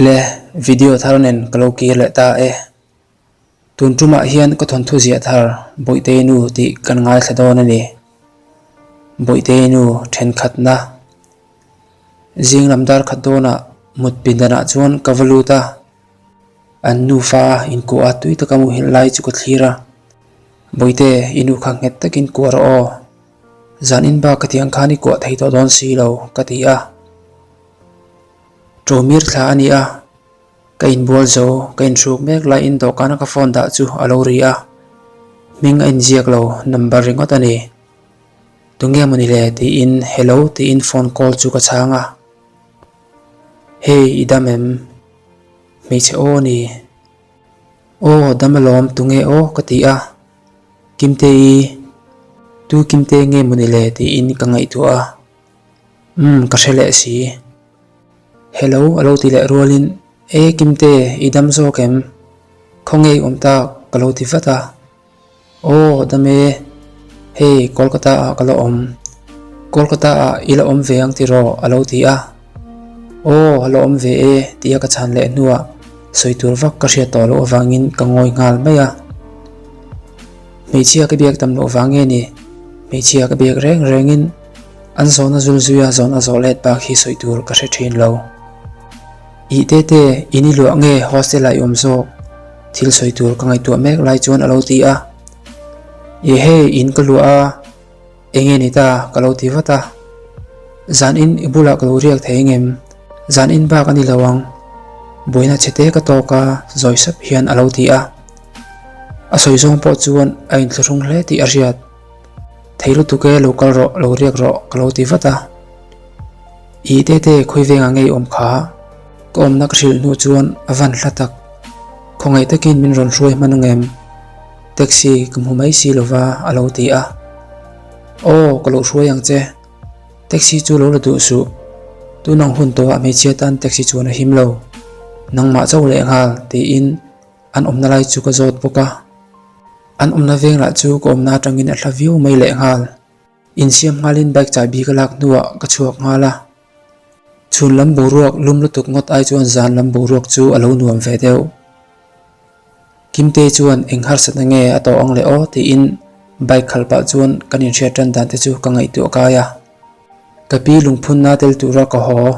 Le video thar nen ka lo kir leh ta e. Tun tumah hian ka thawnthu ziah thar Bawihtei nu tih kan ngaithla dawn a ni. Bawihtei nu thenkhatna zing lam dar khat dawnah mut pindanah chuan ka va lut a. An nufa inkuah a tui taka muhilh lai chu ka thlir a. Bawihte i nu kha nghet takin kuah rawh aw. Zan in bak ka tih ang khan i kuah thei tawh dawn si lo ka ti a. Ṭawmir thla a ni a, ka inbual zo, ka inhruk mek laiin dawhkana ka phone dah chu a lo ri a, hming a inziak lo, number ringawt a ni. Tunge mawni le tiin hello tiin phone call chu ka chhang a. Hey i dam em? Hmeichhe aw a ni. Aw dam alawm tunge aw ka ti a. Kimte-i, tu Kimte nge mawni le tiin ka ngaihtuah a. Umm ka hre leh si. Hello a lo ti leh rualin E Kimte i dam zawk em? Khawnge i awm tak ka lo ti vat a. Aw dam e, hei Kolkata ah ka la awm. Kolkata ah i la awm ve ang tiraw a lo ti a. Aw a la awm ve e tia ka chhan leh hnuah sawi tur vak ka hriat tawh loh avangin ka ngawi nghal mai a. Hmeichhia ka biak tam loh vang nge ni? Hmeichhia ka biak reng rengin An zawhna zul zuia zawn a zawh let bak hi sawi tur ka hre thin lo. Ih tete, in i luah nge hostel ah i awm zawk? Thil sawi tur ka ngaihtuah mek lai chuan a lo ti a. Ih hei, in ka luah a, enge ni ta ka lo ti vat a. Zan in i bulah ka lo riak thei engem? Zan in bak a ni lo ang. Buaina chhe te ka tawk a, zawi sap hian a lo ti a. A sawi zawng pawh chuan a inthlahrung hle tih a hriat. Thei lutuk e, lo kal rawh, lo riak rawh ka lo ti vat a. I tete khawi vengah ngei awm kha? Ka awmna ka hrilh hnu chuan a van hla tak. Khawngaih takin min rawn hruai hman ang em? Taxi ka hmu mai si lova a lo ti a. Aw, ka lo hruai ang che. Taxi chu lo la duh suh. Tunang hun tawhah hmeichhia tan taxi chuan a him lo. Nangmah chauh lehnghal tiin an awmna lai chu ka zawt bawk a. An awmna veng lah chu ka awmna atangin a hla viau mai leh nghal. Insiam nghalin bike chahbi ka lak hnuah ka chhuak nghal a. Chhun lam boruak lum lutuk ngawt ai chuan zan lam boruak chu a lo nuam ve deuh. Kimte chuan eng harsatna nge a tawh ang le aw tiin bike khalh pah chuan kan inhriat tan dan te chu ka ngaihtuah kai a. Ka pi lungphunna tel tura ka haw.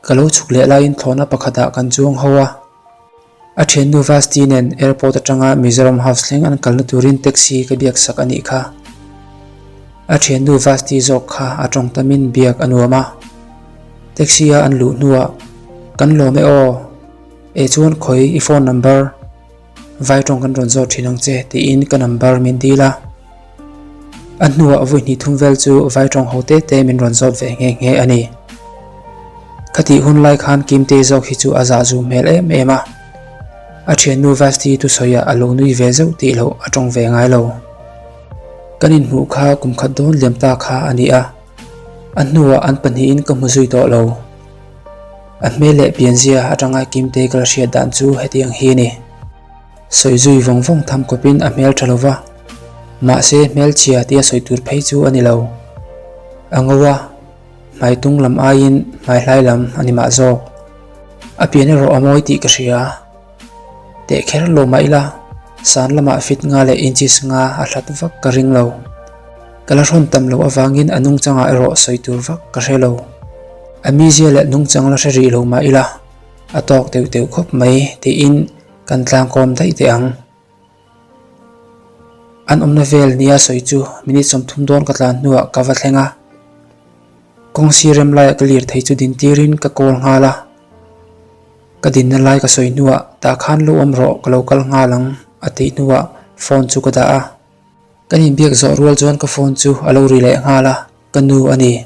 Ka lo chhuk leh laiin thlawhna pakhatah kan chuang ho a. A thiannu Vasti nen airport atanga Mizoram House thleng an kalna turin taxi ka biak sak a nih kha. A thiannu Vasti zawk kha a tawng tamin biak a nuam a. Taxi a an luh hnuah, Kan lawm e aw, e chuan khawi i phone number vai tawng kan rawn zawt thin ang che tiin ka number min dil a. A hnuah vawi hnih thum vel chu vai tawng ho te te min rawn zawt ve nghe nghe a ni. Khatih hun lai khan Kimtei zawk hi chu a zah zu hmel em em a. A thiannu Vasti thusawiah a lo nui ve zeuh tih loh a tawng ve ngai lo. Kan inhmuh kha kum khat dawn liam ta kha a ni a. A hnuah an pahnihin ka hmu zui tawh lo. A hmel leh pianzia atanga Kimtei ka la hriat dan chu hetiang hi a ni. Sawi zui vawng vawng tham khawpin a hmel tha lova, mahse hmelchhia tia sawi tur phei chu a ni lo. A ngo a, hmai tung lam aiin hmai hlai lam a ni mah zawk. A pian erawh a mawi tih ka hria. Teh kher lo mah ila, san lamah fit nga leh inches nga a hlat vak ka ring lo. Ka la hrawn tam loh avangin a nungchangah erawh sawi tur vak ka hre lo. A mizia leh nungchang la hre rih lo mah ila, a tawk deuh deuh khawp mai tiin kan tlangkawm daih teh ang. An awmna vel nia sawi chu minute 30 dawn ka tlan hnuah ka va thleng a. Kawng sir rem laiah ka lir thei chu din tirin ka call nghal a. Ka dinna lai ka sawi hnuah tah khan lo awm rawh ka lo kal nghal ang a tih hnuah phone chu ka dah a. Kan inbiak zawh rual chuan ka phone chu a lo ri leh nghal a, ka nu a ni.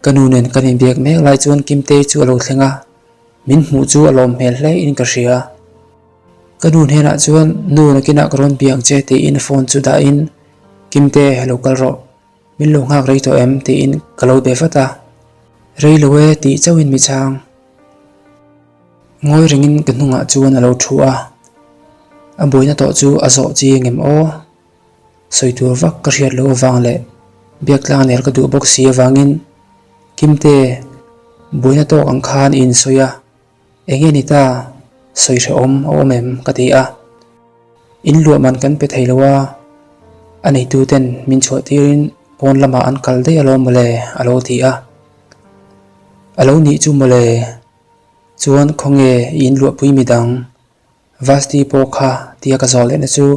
Ka nu nen kan inbiak mek lai chuan Kimtei chu a lo thleng a, min hmuh chu a lawm hmel hle in ka hria. Ka nu hnenah chuan nu nakinah ka rawn bia ang che tiin phone chu dahin Kimte lo kal rawh, min lo nghak rei tawh em tiin ka lo be vat a. Rei lo e tih chauhin mi chhang. Ngawi rengin ka hnungah chuan a lo thu a, a buaina tawh chu a zawh chi ngem aw. Sawi tur vak ka hriat loh avang leh biak tlang ner ka duh bawk si avangin Kimte buaina tawk ang khan i insawi a. Enge ni ta? Sawi hrehawm a awm em? ka ti a. In luah man kan pe thei lo a, a neitu ten min chhuah tirin pawn lamah an kal daih alawm mawle a lo ti a. A lo nih chu mawle, chuan khawnge i in luahpui midang Vasti pawh kha tia ka zawh lehna chu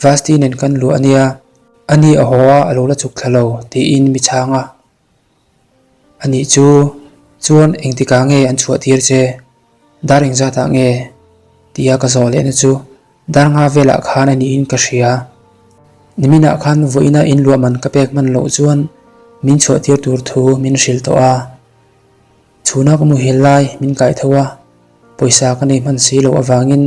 Vasti nen kan luah ania, ani a haw a a lo la chuk thla lo tiin mi chhang a. Anih chu, chuan engtikah nge an chhuah tir che? Dar engzatah nge? Tia ka zawh lehna chu dar nga velah khan a niin ka hria. Niminah khan vawiina in luah man ka pek hman loh chuan min chhuah tir tur thu min hrilh tawh a. Chhuna ka muhil lai min kaih tho a, pawisa ka nei hman si loh avangin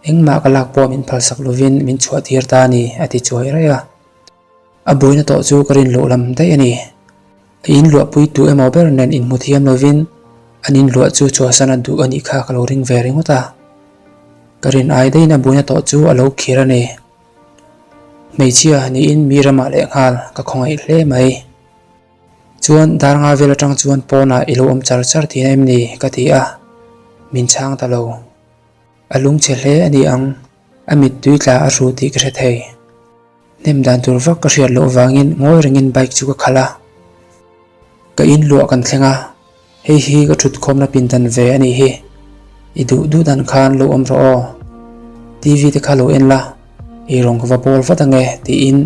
engmah ka lak pawh min phalsak lovin min chhuah tir ta a ni a ti chuai raih a. A buaina tawh chu ka rin loh lam daih a ni. A inluahpui tu emaw ber nen inhmu thiam lovin an inluah chu chhuahsan a duh a nih kha ka lo ring ve ringawt a. Ka rin ai daihin a buaina tawh chu a lo khir a ni. Hmeichhia niin mi ramah lehnghal ka khawngaih hle mai. Chuan dar nga vel atang chuan pawnah i lo awm char char tihna em ni? ka ti a, min chhang ta lo. A lungchhe hle a ni ang, a mittui tla a hru tih ka hre thei. Hnem dan tur vak ka hriat loh vangin ngawi rengin bike chu ka khalh a. Ka in luah kan thleng a, hei hi ka thut khawmna pindan ve a nih hi. I duh duh dan khan lo awm rawh aw. TV te kha lo en la, eirawng ka va bawl vat ange tiin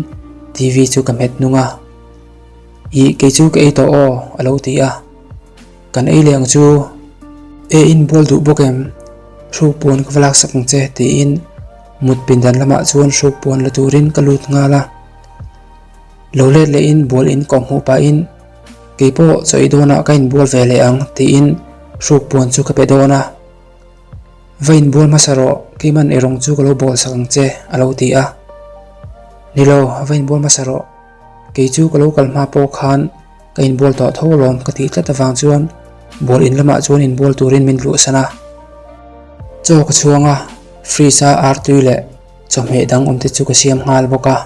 TV chu ka hmet hnung a. Ih kei chu ka ei tawh aw a lo ti a. Kan ei leh ang chu e in bual duh bawk em? Hruk puan ka va laksak ang che tiin mut pindan lamah chuan hruk puan la turin ka lut nghal a. Lo let lehin bual in kawh hmuh pahin keipawh chaw ei dawnah ka inbual ve leh ang tiin hruk puan chu ka pe dawn a. Va inbual hmasa rawh keiman erawng chu ka lo bawl sak ang che a lo ti a. Nilo va inbual hmasa rawh kei chu ka lo kal hma pawh khan Ka inbual tawh tho alawm ka tih tlat avang chuan bual in lamah chuan inbual turin min luhsan a. Chaw ka chhuang a, fridge a artui leh chawhmeh dang awm te chu ka siam nghal bawk a.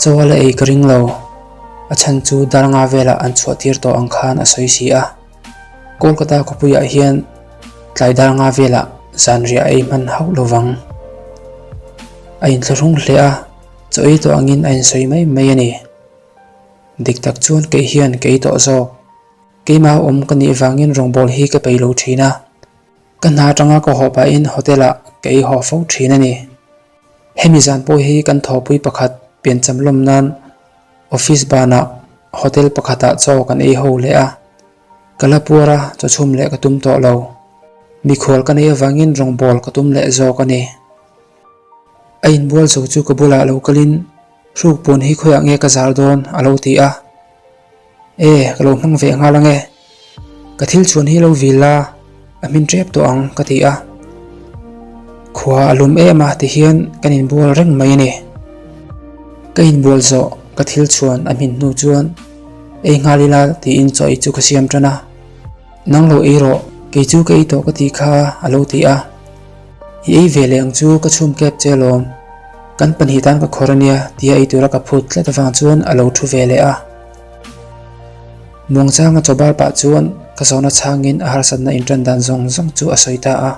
Chaw a la ei ka ring lo, a chhan chu dar nga velah an chhuah tir tawh ang khan a sawi si a. Kolkata khawpuiah hian tlai dar nga velah zanriah a ei hman hauh lovang. A inthlahrung hle a, chaw ei tawh angin a insawi mai mai a ni. Dik tak chuan kei hian ka ei tawh zawk. Keimah awm ka nih vangin rawngbawl hi ka peih lo thin a. Ka hna atanga ka haw pahin hotel ah ka ei haw fo thin a ni. Hemi zan pawh hi kan thawhpui pakhat piancham lawm nan office banah hotel pakhatah chaw kan ei ho leh a. Ka la puar a, chaw chhum leh ka tum tawh lo. Mikhual ka neih avangin rawngbawl ka tum leh zawk a ni. A inbual zo chu ka bulah lo kalin Hruk pawn hi khawiah nge ka zar dawn a lo ti a. E, ka lo hmang ve nghal ange. Ka thil chhuan hi lo vil la, a hmin tep tawh ang ka ti a. Khua a lum em a ti hian kan inbual reng mai a ni. Ka inbual zawh ka thil chhuan a hmin hnu chuan ei nghal ila tiin chaw ei chu ka siam tan a. Nang lo ei rawh, kei chu ka ei tawh ka tih kha a lo ti a. I ei ve leh ang chu ka chhum kep che alawm. Kan pahnih tan ka khawr ania tia ei tura ka phut tlat avang chuan a lo thu ve leh a. Muangchanga chaw bar pah chuan ka zawhna chhangin a harsatna intan dan zawng zawng chu a sawi ta a.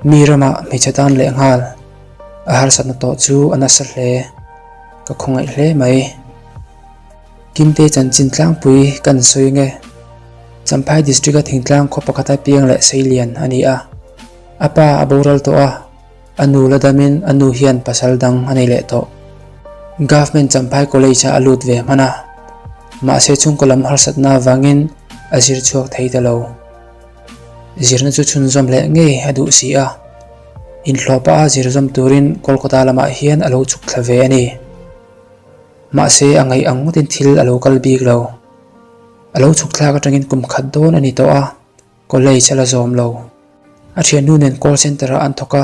Mi ramah hmeichhe tan leh nghal a harsatna tawh chu a nasa hle. Ka khawngaih hle mai. Kimte chanchin tlangpui kan sawi nge? Champhai District-a thingtlang khaw pakhata piang leh seilian a ni a. A pa a boral tawh a, a nu la damin a nu hian pasal dang a nei leh tawh. Government Champhai College-ah a lut ve hman a, mahse chhungkaw lam harsatna avangin a zir chhuak thei ta lo. Zirna chu chhunzawm leh ngei a duh si a, inhlawh pah a zir zawm turin Kolkata lamah hian a lo chhuk thla ve a ni. Mahse a ngaih ang ngawtin thil a lo kal bik lo. A lo chhuk thlak atangin kum khat dawn a ni tawh a, college a la zawm lo. A thiannu nen call centre ah an thawk a,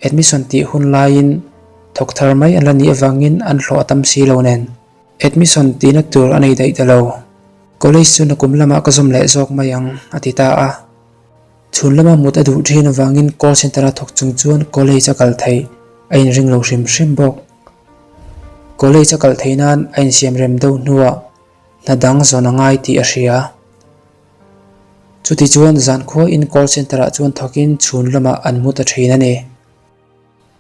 admission tih hun laiin thawk thar mai an la nih avangin an hlawh a tam si lo nen admission tihna tur a nei daih ta lo. College chu nakum lamah ka zawm leh zawk mai ang a ti ta a. Chhun lama mut a duh thin avangin call centre a thawk chung chuan college a kal theih a inring lo hrim hrim bawk. College a kal theih nan a insiam rem deuh hnuah hna dang zawn a ngai tih a hria. Chutichuan zankhuain call centre ah chuan thawkin chhun lamah an mu ta thin a ni.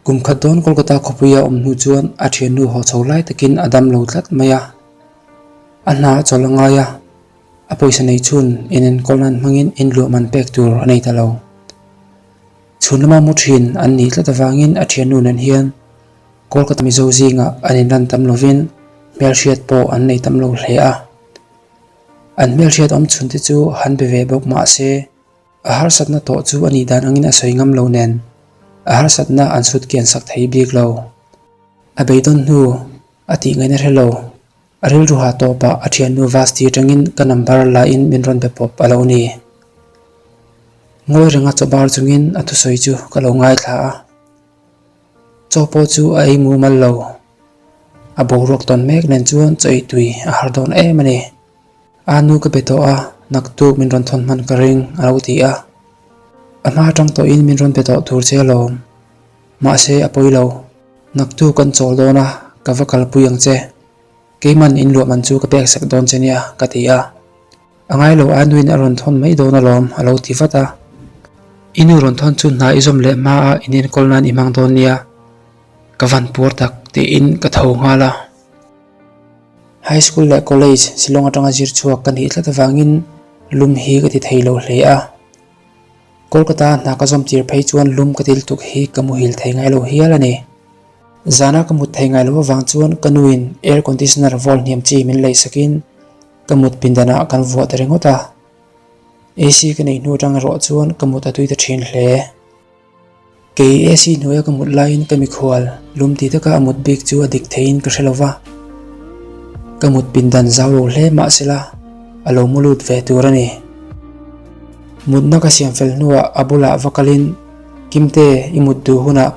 Kum khat dawn Kolkata khawpuia awm hnu chuan a thiannu haw chho lai takin a dam lo tlat mai a. A hna a chawl a ngai a, a pawisa nei chhun inenkawl nan hmangin inluah man pek tur a nei ta lo. Chhun lama mu thin an nih tlat avangin a thiannu nen hian Kolkata Mizo zingah an inlan tam lovin hmelhriat pawh an nei tam lo hle a. An hmelhriat awm chhun te chu han be ve bawk mah se a harsatna tawh chu a nih dan angin a sawi ngam lo nen a harsatna an chhut kian sak thei bik lo. A beidawn hnu a tih ngaihna hre lo. A rilru ha tawpah a thiannu Vasti atangin ka number lain min rawn be pawp a lo ni. Ngawi renga chaw bar chungin a thusawi chu ka lo ngaithla a. Chaw pawh chu a ei mumal lo. A boruak tawn mek nen chuan chaw ei tui a har dawn em a ni. A nu ka be tawh a, naktuk min rawn thawn hman ka ring a lo ti a. A hma atang tawhin min rawn be tawh tur che alawm. Mahse a pawi lo. Naktuk kan chawl dawn a, ka va kalpui ang che. Keiman in luah man chu ka pek sak dawn che nia ka ti a. A ngai lo a nuin a rawn thawn mai dawn alawm a lo ti vat a. I nu rawn thawn chu hna i zawm leh hma a in enkawl nan i hmang dawn nia. Ka van puar tak tiin ka tho nghal a. High school leh college Shillong atanga zir chhuak ka nih tlat avangin lum hi ka ti thei lo hle a. Kolkata hna ka zawm tir phei chuan lum ka ti lutuk hi ka muhil thei ngai lo hial a ni. Zana ka mut thei ngai lo avang chuan ka nuin air conditioner vawl hniam chi min lei sakin ka mut pindanah kan vuah ta ringawt a. AC ka neih hnu atang erawh chuan ka mut a tui ta thin hle. Kei AC hnuaia ka mut laiin ka mikhual lum ti taka a mut bik chu a dik theiin ka hre lo va. Ka mut pindan zau lo hle mahsela a lo mu lut ve tur a ni. Mutna ka siam fel hnuah a bulah va kalin Kimte i mut duh hunah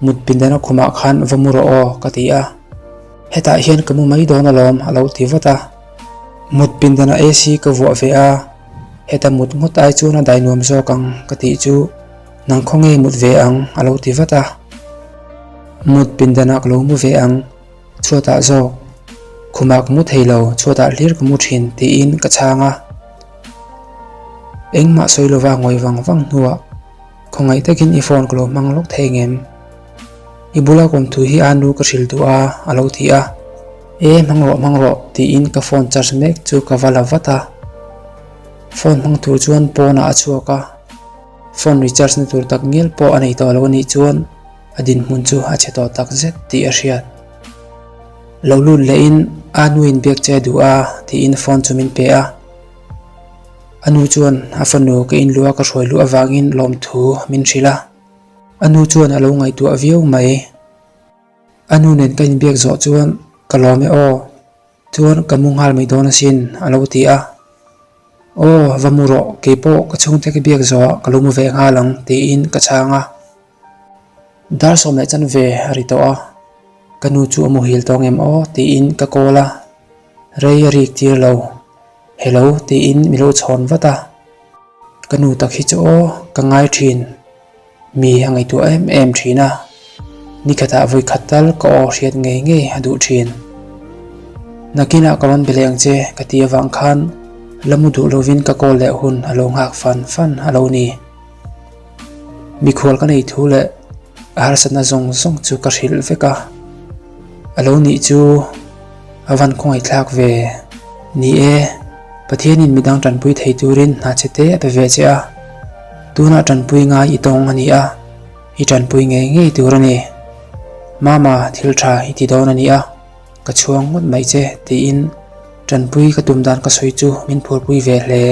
Mut pindana khumah khan va mu rawh aw ka ti a, hetah hian ka mu mai dawn alawm a lo ti vat a. Mut pindana AC ka vuah ve a, heta mut ngawt ai chuan a dai nuam zawk ang ka tih chu nang khaw nge mut ve ang a lo ti vat a. Mut pindana ka lo mu ve ang, chhuatah zawk khumah ka mu thei lo chhuatah hlir ka mu thin tiin ka chhang a. Engmah sawi lova ngawi vang vang hnuah. Khawngaih takin i phone ka lo hmang lawk thei ngem? I bula kawm thu hi a nu ka hrilh duh a, a lo ti a. E, hmang rawh, hmang rawh, tiin ka phone charge mek chu ka va la vat a. Phone hmang tur chuan pawnah a chhuak a. Phone recharge na tur tak ngial pawh a nei tawh lo anih chuan a dinhmun chu a chhe tawh tak zet tih a hriat. Lo lut lehin a nuin biak che a duh a, tiin phone chu min pe a. A nu chuan a fanu ka inluah ka hruai luh avangin lawmthu min hrilh a, a nu chuan a lo ngaihtuah viau mai. A nu nen ka inbiak zawh chuan ka lawm e aw, chuan ka mu nghal mai dawn asin a lo ti a. Aw va mu rawh, keipawh ka chhungte ka biak zawhah ka lo mu ve nghal ang tiin ka chhang a. Dar 11 a ri tawh a, ka nu chu a muhil tawh ngem aw tiin ka call a, rei a rik tir lo. Hello tiin mi lo chhawn vat a, ka nu tak hi chu aw ka ngai thin, mi a ngaihtuah em em thin a, nikhatah vawi khat tal ka aw hriat ngei ngei a duh thin. Nakinah ka rawn be leh ang che ka ti avang khan la mu duh lovin ka call leh hun a lo nghak fan fan a lo ni. Mikhual ka nei thu leh a harsatna zawng zawng chu ka hrilh vek a, a lo nih chu a van khawngaihthlak ve. Ni e, Pathianin midang tanpui thei turin hna che te a pe ve che a, tunah tanpui ngai i tawng a ni a, i tanpui ngei ngei tur a ni. Mama, thil tha i ti dawn a ni a. Ka chhuang ngawt mai che tiin tanpui ka tum dan ka sawi chu min phurpui ve hle.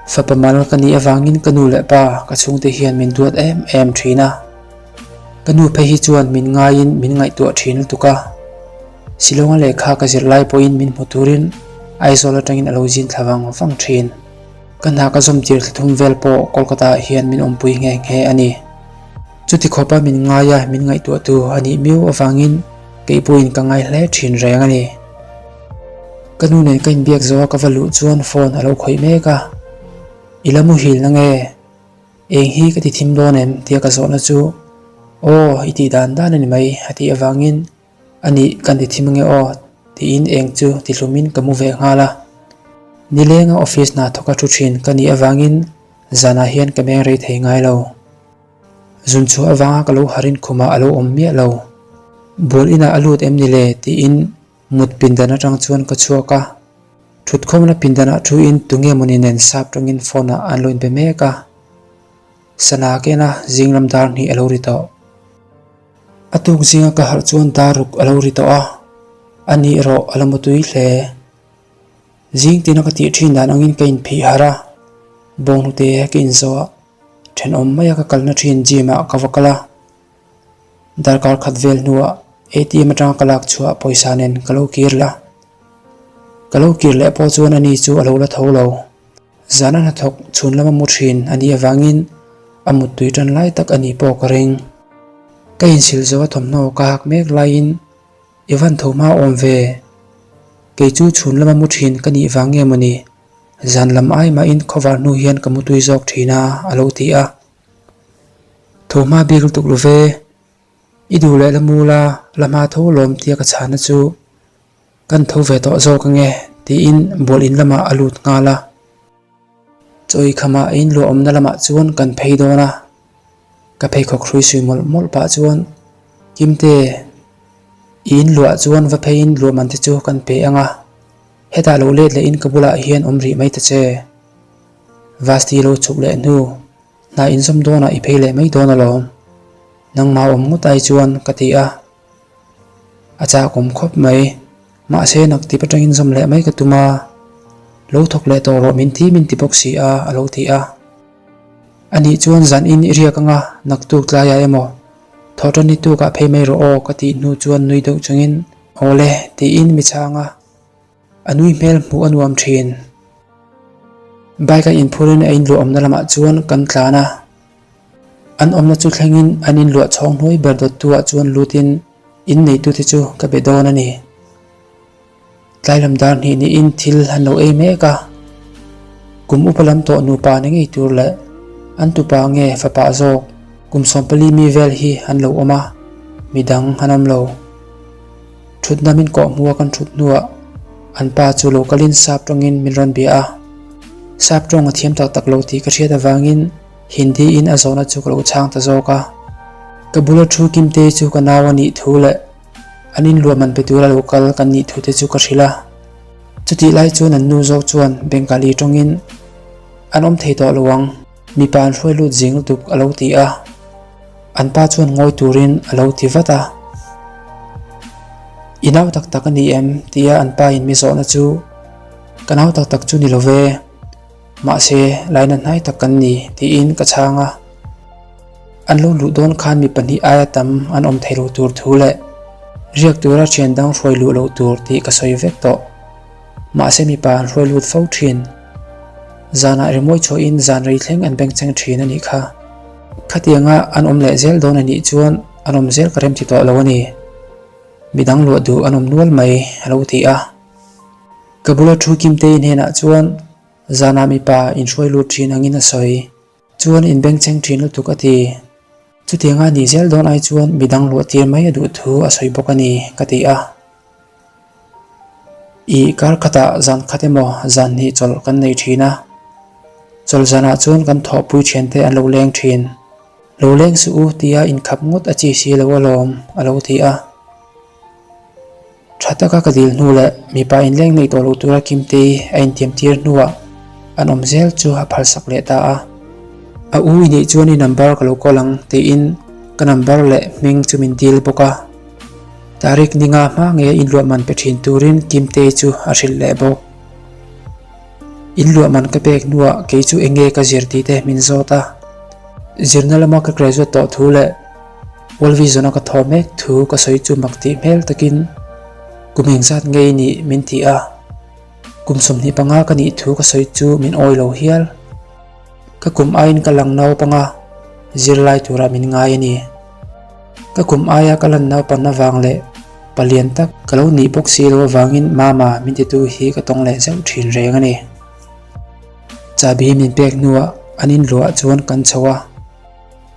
Fapa mal ka nih avangin ka nu leh pa ka chhungte hian min duat em em thin a. Ka nu phei hi chuan min ngaiin min ngaihtuah thin lutuk a. Shillonga lehkha ka zir lai pawhin min hmu turin Aizawl atangin a lo zin thla vang vang thin. Ka hna ka zawm tir thla thum vel pawh Kolkata ah hian min awmpui nghe nghe a ni. Chuti khawpa min ngai a, min ngaihtuahtu a nih miau avangin keipuiin ka ngai hle thin reng a ni. Ka nu nen ka inbiak zo a ka va luh chuan phone a lo khawih mek a, I la muhil na nge? Eng hi ka ti thim dawn em? tia ka zawhna chu, Aw, i tih dan dan a ni mai a tih avangin A nih, kan ti thim ange aw, tiin eng chu ti hlumin ka mu ve nghal a. Nilenga office hna thawka thu thin ka nih avangin zanah hian ka meng rei thei ngai lo. Zun chhuah avanga ka lo harin khumah a lo awm miah lo. Bual inah a lut em ni le tiin mut pindan atang chuan ka chhuak a. Thutkhawmna pindanah thuin tunge mawni nen sap tangin phone ah an lo inbe mek a. Sana kena zinglam dar hnih a lo ri tawh. A tuk zinga ka harh chuan dar ruk a lo ri tawh a, a nih erawh a la mutui hle. Zing tina ka tih thin dan angin ka inphih harh a, bawnghnute ka inzawh a, thenawm maia ka kalna thin gym ah ka va kal a. Darkar khat vel hnuah ATM atanga ka lak chhuah pawisa nen ka lo kir leh a, ka lo kir leh pawh chuan ani chu a lo la tho lo. Zana hnathawk chhun lama mu thin a nih avangin a muttui tan lai tak a nih pawh ka ring. Ka insil zo a thawmhnaw ka hak mek laiin i van tho hma awm ve. Kei chu chhun lama mu thin ka nih vang nge mawni zan lam ai mahin khawvar hnu hian ka mutui zawk thin a a lo ti a. Tho hma bik lutuk lo ve. I duh leh la mu la, la hma tho lawm tia ka chhana chu Kan tho ve tawh zawk ange tiin bual in lamah a lut nghal a. Chawi khamah a inluah awmna lamah chuan kan phei dawn a. Ka pheikhawk hrui sui mawlh mawlh pah chuan Kimte, i inluah chuan va pheiin luahman te chu kan pe ang a. Hetah lo let lehin ka bulah hian awm rih mai ta che. Vasti lo chhuk leh hnu hna inzawm dawnah i phei leh mai dawn alawm. Nangmah awm ngawt ai chuan ka ti a. A chak awm khawp mai. Mahse naktip atangin zawm leh mai ka tum a, lo thawk leh tawh rawh min ti min ti bawk si a, a lo ti a. Anih chuan zan in i riak anga naktuk tlaiah emaw thawhtan ni tukah phei mai rawh aw ka tih hnu chuan nui deuh chungin awle tiin mi chhang a. A nui hmel hmuh a nuam thin. Bike a inphurin a inluah awmna lamah chuan kan tlan a. An awmna chu thlengin an inluah chhawng hnuai ber dawttu ah chuan lutin in neitute chu ka be dawn a ni. Tlai lam dar hnih niin thil an lo ei mek a. Kum upa lam tawh nupa ni ngei tur leh an tupa nge fapa zawk kum 14 mi vel hi an lo awm a, midang an awm lo. Thutna min kawh hmua kan thut hnuah an pa chu lo kalin sap tawngin min rawn bia a. Sap tawng a thiam tak tak lo tih ka hriat avangin Hindi in a zawhna chu ka lo chhang ta zawk a. Ka bula thu Kimtei chu ka nau a nih thu leh an inluah man pe tura lo kal kan nih thu te chu ka hrilh a. Chutih lai chuan an nu zawk chuan Bengali tawngin an awm thei tawh lo ang, mipa an hruai lut zing lutuk a lo ti a. An pa chuan ngawi turin a lo ti vat a. I nau tak tak a ni em? tia an pa in mi zawhna chu ka nau tak tak chu ni lo ve. Mahse, laina hnai tak kan ni, tiin ka chhang a. An lo luh dawn khan mi pahnih aia tam an awm thei lo tur thu leh riak tura thian dang hruai luh loh tur tih ka sawi vek tawh. Mahse mipa an hruai lut fo thin. Zanah rimawi chhuahin zan rei thleng an bengcheng thin a nih kha. Khatianga an awm leh zel dawn a nih chuan an awm zel ka remti tawh lo a ni. Midang luah duh an awm nual mai, a lo ti a. Ka bula thu Kimtei hnenah chuan zanah mipa inhruai lut thin angin a sawi. Chuan inbengcheng thin lutuk a ti. Chutianga ni zel dawn ai chuan midang luah tir mai a duh thu a sawi bawk a ni, ka ti a. Ih, kar khatah zan khat emaw zan hnih chawlh kan nei thin a. Chawlh zanah chuan kan thawhpui thiante an lo leng thin. Lo leng suh u tia inkhap ngawt a chi si lo alawm, a lo ti a. Tha taka ka dil hnu leh mipa inleng neih tawh loh tura Kimtei a intiam tir hnuah an awm zel chu a phalsak leh ta a. A u i neih chuan i number ka lo call ang tiin ka number leh hming chu min dil bawk a. Tarik ninga hma nge inluah man pe thin turin Kimtei chu a hrilh leh bawk. Inluah man ka pek hnuah kei chu enge ka zir tih te min zawt a. Zirna lama ka graduate tawh thu leh World Vision a ka thaw mek thu ka sawi chu mak tih hmel takin kum engzat ngei nih min ti a, kum 25 ka nih thu ka sawi chu min awi lo hial. Ka kum aiin ka lang naupang a, zirlai tura min ngai a ni. Ka kum aia ka lan naupan avang leh palian tak ka lo nih bawk si lo avangin mama min titu hi ka tawng leh zeuh thin reng a ni. Chahbi min pek hnuah an inluah chuan kan chho a.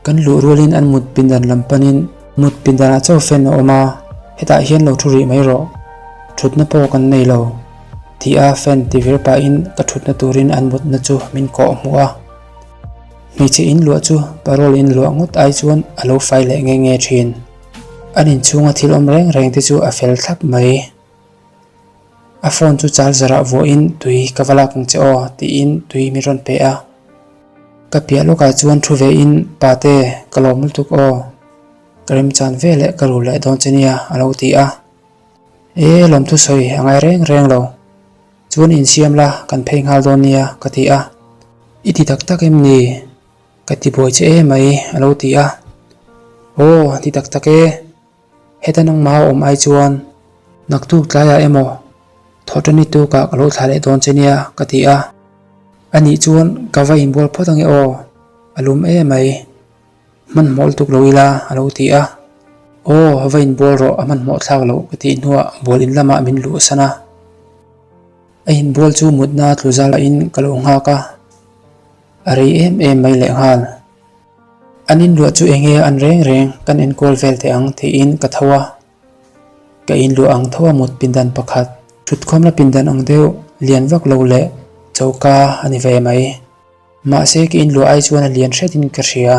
Kan luh rualin an mut pindan lam panin mut pindanah chaw fan a awm a, hetah hian lo thu rih mai rawh. Thutna pawh kan nei lo. Ti a fan ti vir pahin ka thutna turin an mutna chu min kawh hmuh a. Hmeichhe in luah chu parole in luah ngawt ai chuan a lo fai leh nge nge thin. An inchhunga thil awm reng reng te chu a fel thlap mai. A phone chu charger ah vuahin tui ka va lak ang che aw tiin tui min rawn pe a. Ka piah lawkah chuan thu ve in Pate ka lawm lutuk aw, ka remchan ve leh ka rul leh dawn che nia a lo ti a. E lawmthu sawi a ngai reng reng lo, chuan insiam la kan phei nghal dawn nia ka ti a. I ti tak tak em ni? Ka ti buai che emai a lo ti a. Aw ti tak tak e. Heta nangmah a awm ai chuan naktuk tlaiah emaw thawhṭani tukah ka lo thlah leh dawn che nia ka ti a. Anih chuan ka va inbual phawt ange aw, a lum emai. Hmanhmawh lutuk lo ila a lo ti a. Aw va inbual rawh a hmanhmawh thlak loh ka tih hnuah bual in lamah min luhsan a. A inbual chu mutna tlu zalahin ka lo nghak a, a rei em em mai lehnghal. An inluah chu enge an reng reng kan enkawl vel teh ang tiin ka tho a. Ka inluah ang tho a mut pindan pakhat, thutkhawmna pindan ang deuh lian vak lo leh choka a ni ve mai. Mahse ka inluah ai chuan a lian hretin ka hria.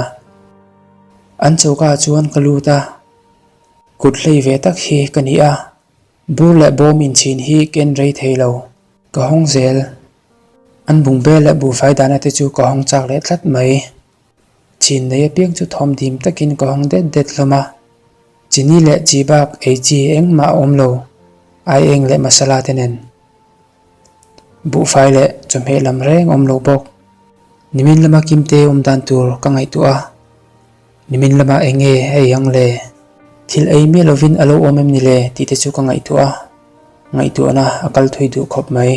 An choka ah chuan ka lut a, kut hlei ve tak hi ka ni a, bur leh bawm inchhin hi ka en rei thei lo, ka hawng zel. An bungbel leh buhfai dahna te chu ka hawng chak leh tlat mai. Chin nei apiang chu thawm dim takin ka hawng det det hlawm a. Chini leh chi bak ei chi engmah a awm lo, aieng leh masala te nen. Buhfai leh chawhmeh lam reng awm lo bawk. Nimin lama Kimte awm dan tur ka ngaihtuah a, nimin lamah eng nge a ei ang le? Thil ei miah lovin a lo awm em ni le tih te chu ka ngaihtuah a, ngaihtuahna a kal thui duh khawp mai.